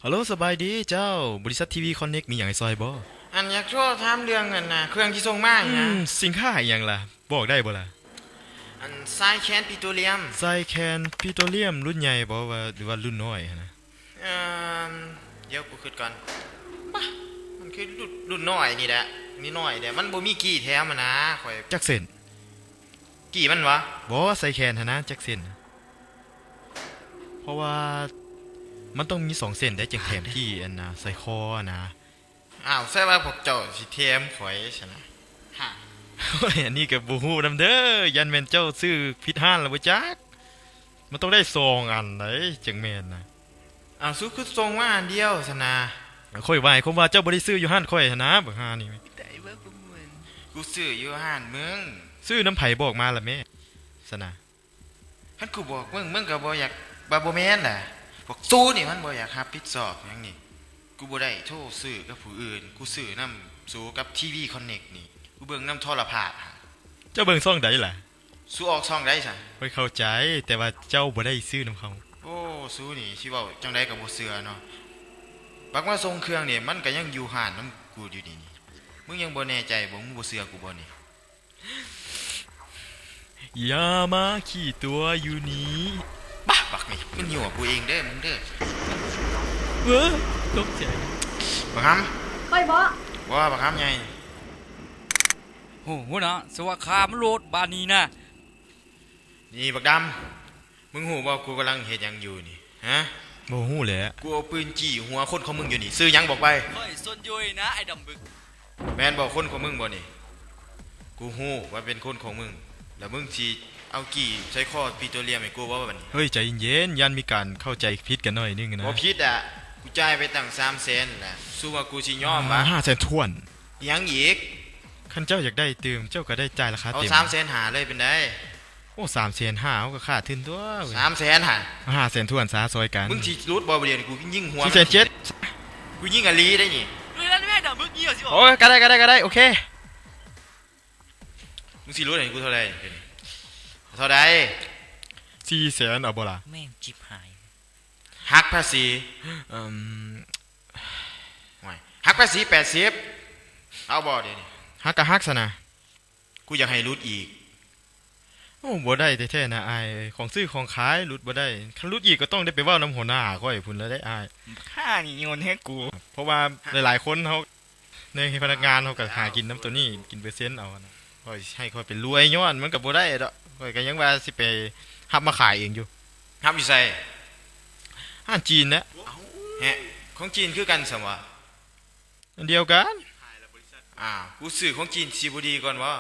ຮັລໂຫຼ ສະບາຍດີເຈົ້າ, ບໍລິສັດ ທີວີ ຄອນເນັກ ມີຫຍັງໃຫ້ຊ່ອຍບໍ່? ອັນ ຢາກໂທຖາມເລື່ອງ ອັນນ່າ ເຄື່ອງທີ່ສົ່ງມາ ອື ຫັ້ນນະ. ສິນຄ້າອີ່ຫຍັງລະ? ບອກໄດ້ບໍ່ລະ? ອັນ ຊາຍແຄນປີໂຕລຽມ. ຊາຍແຄນປີໂຕລຽມ ລຸ້ນໃຫຍ່ບໍ່ ວ່າ ຫຼືວ່າລຸ້ນນ້ອຍຫັ້ນນະ? ເອີ ດຽວ ກູຄິດກ່ອນ. ປະ ມັນຄືລຸ້ນ ລຸ້ນນ້ອຍນີ້ແຫຼະ, ນີ້ນ້ອຍແຫຼະ, ມັນບໍ່ມີກີ້ແຖມຫັ້ນນະ. ຂ້ອຍ ຈັກເສັ້ນ? ກີ້ມັນຫວາ? ບໍ່, ຊາຍແຄນຫັ້ນນະ ຈັກເສັ້ນ? ເພາະວ່າມັນຕ້ອງມີສອງເສັ້ນເດ້ ຈຶ່ງແຖມກີ້ ອັນນ່າ ສາຍຄໍຫັ້ນນະ. ອ້າວ ໃສ່ວ່າພວກເຈົ້າຊິແຖມຂ້ອຍຊັ້ນນະ? ຮະ ໂອ້ຍ ອັນນີ້ກໍບໍ່ຮູ້ນຳເດີ, ຢ້ານແມ່ນເຈົ້າຊື້ຜິດຮ້ານລະບໍ່ຈັກ. ມັນຕ້ອງໄດ້ສອງອັນໃດ ຈັ່ງແມ່ນນະ. ອ້າວ ສູຄືສົ່ງມາອັນດຽວຊັ້ນນະ? ຂ້ອຍໝາຍຄວາມວ່າເຈົ້າບໍ່ໄດ້ຊື້ຢູ່ຮ້ານຂ້ອຍຫັ້ນນະ ບັກຫ່ານີ້. ກູຊື້ຢູ່ຮ້ານມຶງ. ຊື້ນຳໃຜ ບອກມາລະແມ້ ຊັ້ນນະ? ຄັນກູບອກມຶງ ມຶງກໍບໍ່ຢາກວ່າບໍ່ແມ່ນລະ. ພວກສູນີ້ມັນບໍ່ຢາກຮັບຜິດຊອບຫຍັງນີ້. ກູບໍ່ໄດ້ໂທຊື້ກັບຜູ້ອື່ນ, ກູຊື້ນຳສູກັບ ທີວີ ຄອນເນັກ ນີ້, ກູເບິ່ງນຳໂທລະພາບ. ເຈົ້າເບິ່ງຊ່ອງໃດລະ? ສູອອກຊ່ອງໃດຊັ້ນ? ຂ້ອຍເຂົ້າໃຈ, ແຕ່ວ່າເຈົ້າບໍ່ໄດ້ຊື້ນຳເຂົາ. ໂອ້ ສູນີ້ຊິເວົ້າຈັ່ງໃດກໍບໍ່ເຊື່ອເນາະ. ບັກມາສົ່ງເຄື່ອງນີ້ ມັນກໍຍັງຢູ່ຮ້ານນຳກູຢູ່ນີ້. ມຶງຍັງບໍ່ແນ່ໃຈບໍ່? ມຶງບໍ່ເຊື່ອກູບໍ່ນີ້? ຢ່າມາຂີ້ຕົວຢູ່ນີ້. ປະ ບັກນີ້ ມັນຍົວະກູເອງເດີ ມຶງເດີ. ເອີ ຕົກໃຈ. ບັກຫຳ. ຂ້ອຍບໍ? ບໍ່ ບັກຫຳໃຫຍ່. ໂຫ ຫົວໜ້າ ສະວະຄາມໂລດບາດນີ້ນະ. ນີ້ບັກດຳ ມຶງຮູ້ບໍ່ ກູກຳລັງເຮັດຫຍັງຢູ່ນີ້ ຮະ? ບໍ່ຮູ້ແຫຼະ. ກູເອົາປືນຈີ້ຫົວຄົນຂອງມຶງຢູ່ນີ້. ຊື່ຫຍັງ ບອກໄປ. ຂ້ອຍ ຊົນໂຢຍນະ ໄອ້ດຳບຶກ. ແມ່ນບໍ່ ຄົນຂອງມຶງບໍ່ນີ້? ກູຮູ້ວ່າເປັນຄົນຂອງມຶງ. ແລ້ວມຶງຊິເອົາກີ້ໃສ່ຄໍປີໂຕລຽມໃຫ້ກູບໍ່ບັດນີ້? ເຮີ້ຍ ໃຈເຢັນໆ, ຢ້ານມີການເຂົ້າໃຈຜິດກັນໜ້ອຍໜຶ່ງນະ. ບໍ່ຜິດອະ, ກູຈ່າຍໄປຕັ້ງສາມແສນລະ. ສູວ່າກູຊິຍອມຫວາ? ຫ້າແສນຖ້ວນ. ຫຍັງອີກ? ຄັນເຈົ້າຢາກໄດ້ຕື່ມ ເຈົ້າກໍໄດ້ຈ່າຍລາຄາເຕັມ. ເອົາສາມແສນຫ້າເລີຍເປັນໃດ? ໂອ້ ສາມແສນຫ້າ ເຮົາກໍຂາດທຶນຕົວເວີຍ. ສາມແສນຫ້າ? ຫ້າແສນຖ້ວນຊະ ຊ່ອຍກັນ. ມຶງຊິຫຼຸດບໍ່ ດຽວນີ້ ກູຍິງຫົວ. ສີ່ແສນເຈັດ. ກູຍິງອີ່ຫຼີໄດ໋ນີ້. ໂອ້ຍ ກໍໄດ້ ກໍໄດ້ ກໍໄດ້ ໂອເຄ. ມຶງຊິຫຼຸດໃຫ້ກູເທົ່າໃດ? ເທົ່າໃດ? ສີ່ແສນ ເອົາບໍ່ລະ? ແມ່ງຈິບຫາຍ. ຫັກພາສີ. ເອີ ໂອ້ຍ ຫັກພາສີແປດສິບ. ເອົາບໍ່ດຽວນີ້? ຫັກກໍຫັກຊັ້ນນະ. ກູຢາກໃຫ້ຫຼຸດອີກ. ໂອ້ ບໍ່ໄດ້ແທ້ໆນະອ້າຍ, ຂອງຊື້ຂອງຂາຍຫຼຸດບໍ່ໄດ້. ຄັນຫຼຸດອີກກໍຕ້ອງໄດ້ໄປເວົ້ານຳຫົວໜ້າຂ້ອຍພຸ້ນລະເດ້ອ້າຍ. ຂ້ານີ້ໂຍນໃຫ້ກູ. ເພາະວ່າຫຼາຍໆຄົນເຮົາ ໃນພະນັກງານເຮົາກໍຫາກິນນຳໂຕນີ້ ກິນເປີເຊັນເອົານະ. ຂ້ອຍຊິໃຫ້ຂ້ອຍໄປລວຍຍ້ອນມັນກໍບໍ່ໄດ້ດອກ. ຂ້ອຍກໍຍັງວ່າຊິໄປຮັບມາຂາຍເອງຢູ່. ຮັບຢູ່ໃສ? ຮ້ານຈີນນະ. ເອົ້າ ແຮະ ຂອງຈີນຄືກັນຊັ້ນຫວາ? ອັນດຽວກັນ. ອ້າວ ກູຊື້ຂອງຈີນຊິບໍ່ດີກ່ອນຫວາ?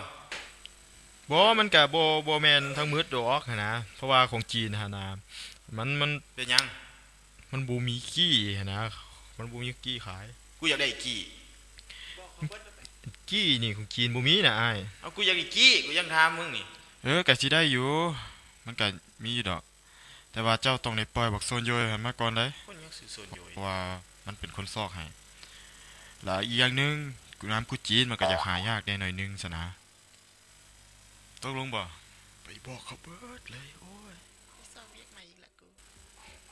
ບໍ່ ມັນກະບໍ່ ບໍ່ແມ່ນທັງໝົດດອກຫັ້ນນະ. ເພາະວ່າຂອງຈີນຫັ້ນນະ ມັນ ມັນ ເປັນຫຍັງ? ມັນບໍ່ມີກີ້ຫັ້ນນະ. ມັນບໍ່ມີກີ້ຂາຍ. ກູຢາກໄດ້ກີ້. ກີ້ນີ້ຂອງຈີນບໍ່ມີນະອ້າຍ. ເອົ້າ ກູຢາກໄດ້ກີ້ ກູຍັງຖາມມຶງນີ້. ເອີ ກະຊິໄດ້ຢູ່ ມັນກະມີຢູ່ດອກ. ແຕ່ວ່າເຈົ້າຕ້ອງໄດ້ປ່ອຍບັກໂຊນໂຢຍຫັ້ນມາກ່ອນເດ້. ຄົນຫຍັງຊື່ໂຊນໂຢຍ? ເພາະວ່າມັນເປັນຄົນຊອກໃຫ້. ແລະອີກຢ່າງໜຶ່ງ ນ້ຳກູຈີນມັນກໍຢາກຫາຍາກແດ່ໜ້ອຍໜຶ່ງຊັ້ນນະ. ຕົກລົງບໍ່? ໄປບອກເຂົາເບີດເລີຍ. ໂອ້ຍ ໄປຊອກວຽກໃໝ່ອີກລະກູ.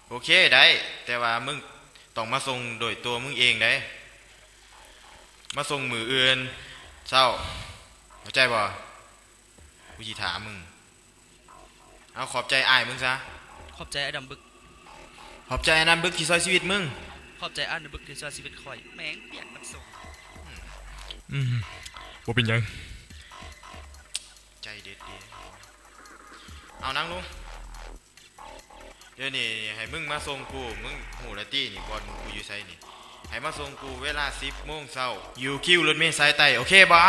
ໂອເຄ ໄດ້ ແຕ່ວ່າມຶງຕ້ອງມາສົ່ງໂດຍຕົວມຶງເອງເດ້. ມາສົ່ງມື້ອື່ນເຊົ້າ ເຂົ້າໃຈບໍ່? ກູຊິຖ້າມຶງ. ເອົາ ຂອບໃຈອ້າຍມຶງຊະ. ຂອບໃຈອ້າຍດຳບຶກ. ຂອບໃຈອ້າຍດຳບຶກທີ່ຊ່ວຍຊີວິດມຶງ. ຂອບໃຈອ້າຍດຳບຶກທີ່ຊ່ວຍຊີວິດຂ້ອຍ. ແມ່ງປຽກບັກສົງ. ອືມ ບໍ່ເປັນຫຍັງ. ໃຈເດັດເດ. ເອົາ ນັ່ງລົງ. ດຽວນີ້ໃຫ້ມຶງມາສົ່ງກູ ມຶງຮູ້ແລ້ວຕິນີ້ ບ່ອນມຶງກູຢູ່ໃສນີ້. ໃຫ້ມາສົ່ງກູເວລາສິບໂມງເຊົ້າ ຢູ່ຄິວລົດເມສາຍໃຕ້ ໂອເຄບໍ່?